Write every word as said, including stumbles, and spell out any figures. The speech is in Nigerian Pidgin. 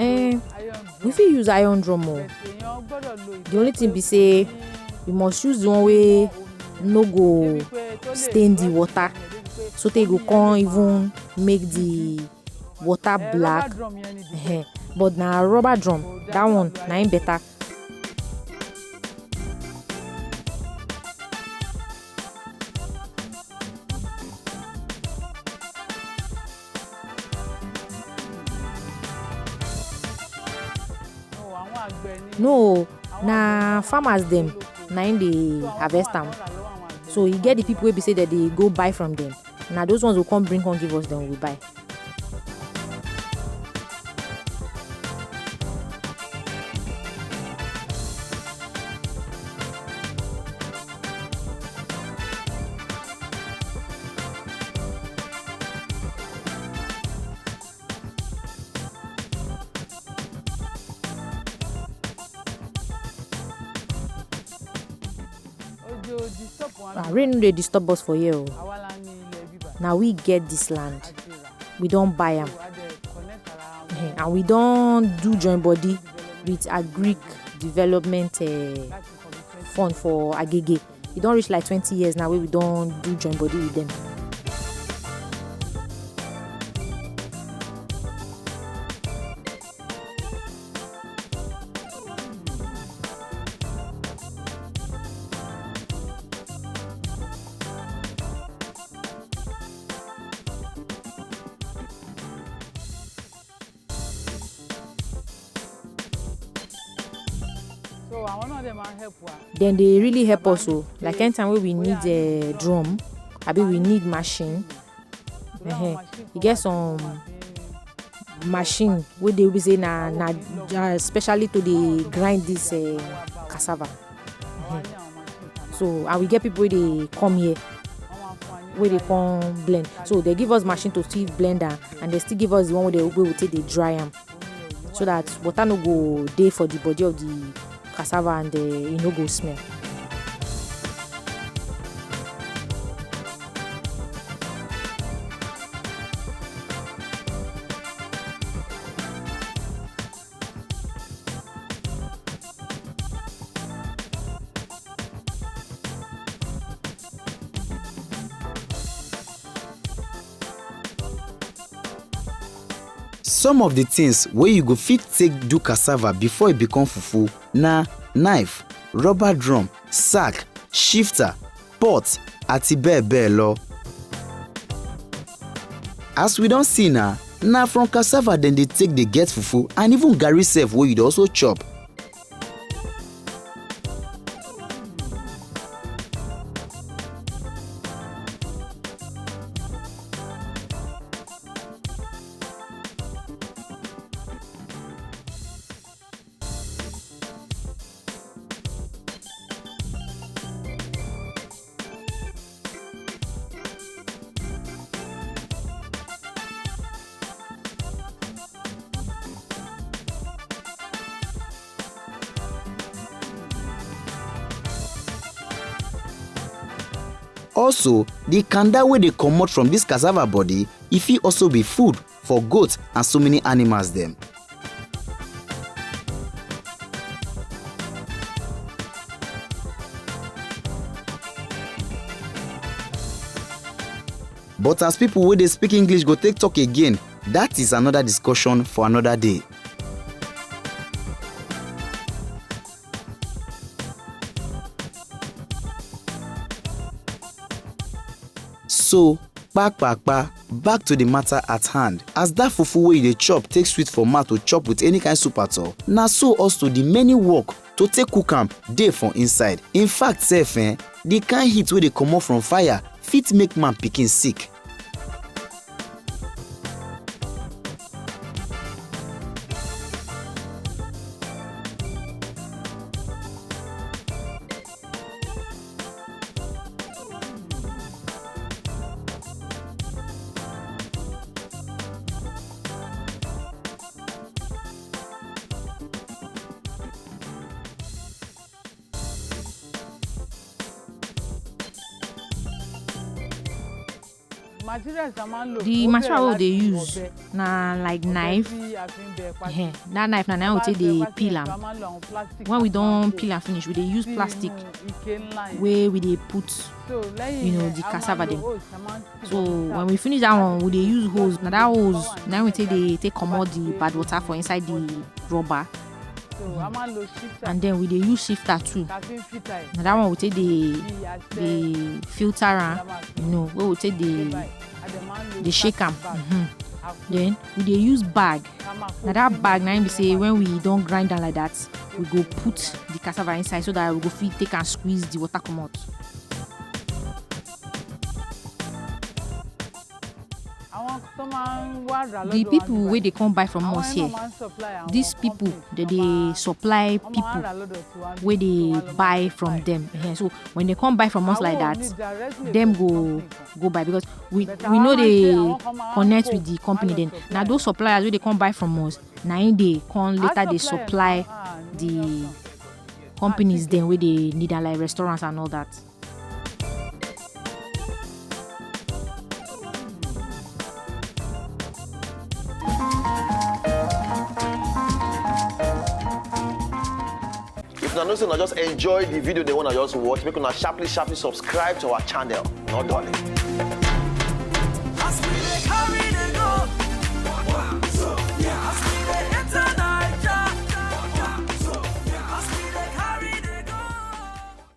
Eh, we fit use iron drum o. The only thing be say you must use the one wey no go stain the water, so tey e go come even make the water black. Ehen. But na rubber drum, that one na im better. No, na farmers dem na im dey harvest am. So e get the people wey be say dem dey go buy from dem. Na those ones go come bring come give us, dem we buy. Ah, rain no dey disturb us for here o. Na we get this land. We don buy am. Eh, and we don do join body with Agric Development, eh, Fund for Agege. E don reach like twenty years now wey we don do join body with them. So àwọn náà dẹ̀ máa ń help wa. Dem dey really help us o. Like anytime wey we need, eh, drum, abi we need machine, ehen, e get some machine wey dey, wey be say na, na, uh, specially to dey grind this, eh, cassava. Ehen. So, and we get people wey dey come here, wey dey come blend. So they give us machine to still blend am, and they still give us the one wey dey, wey we take dey dry am, so that water no go dey for the body of the cassava and, eh, e no go smell. Some of the things wey you go fit take do cassava before e become fufu na knife, rubber drum, sack, shifter, pot, àti bẹ́ẹ̀ bẹ́ẹ̀ lọ. As we don see na, na from cassava dem dey take dey get fufu and even garri sef wey you dey also chop. Also, the kanda wey dey comot from this cassava body, e fit also be food for goat and so many animals dem. But as people wey dey speak English go take talk again, that is another discussion for another day. So, kpakpakpa, back to the matter at hand. As that fufu wey you dey chop take sweet for mouth to chop with any kind soup at all, na so also the many work to take cook am dey for inside. In fact sef, eh, the kind heat wey dey comot from fire fit make man pikin sick. The material wey we dey use na like knife. Ehen, that knife na, na we take dey peel am. When we don peel am finish, we dey use plastic wey we dey put, you know, the cassava dem. So when we finish that one, we dey use hose. Na that hose na we take dey take comot the bad water for inside the rubber. And then we dey use shifter too. Na that one we take dey dey filter am, you know, wey we take dey dey shake am. Mhm. Then we dey use bag. Na that bag na im be say when we don grind am like that, we go put the cassava inside so that we go fit take and squeeze the water comot. The people wey dey come buy from us here, these people, they dey supply people wey dey buy from them. Ehen, so when they come buy from us like that, them go go buy, because we we no dey connect with the company. Then na those suppliers wey dey come buy from us, na im dey come later dey supply the companies dem wey dey need am, like restaurants and all that. If una know say una just enjoy the video, they wanna just watch, make una sharply sharply subscribe to our channel. No darling.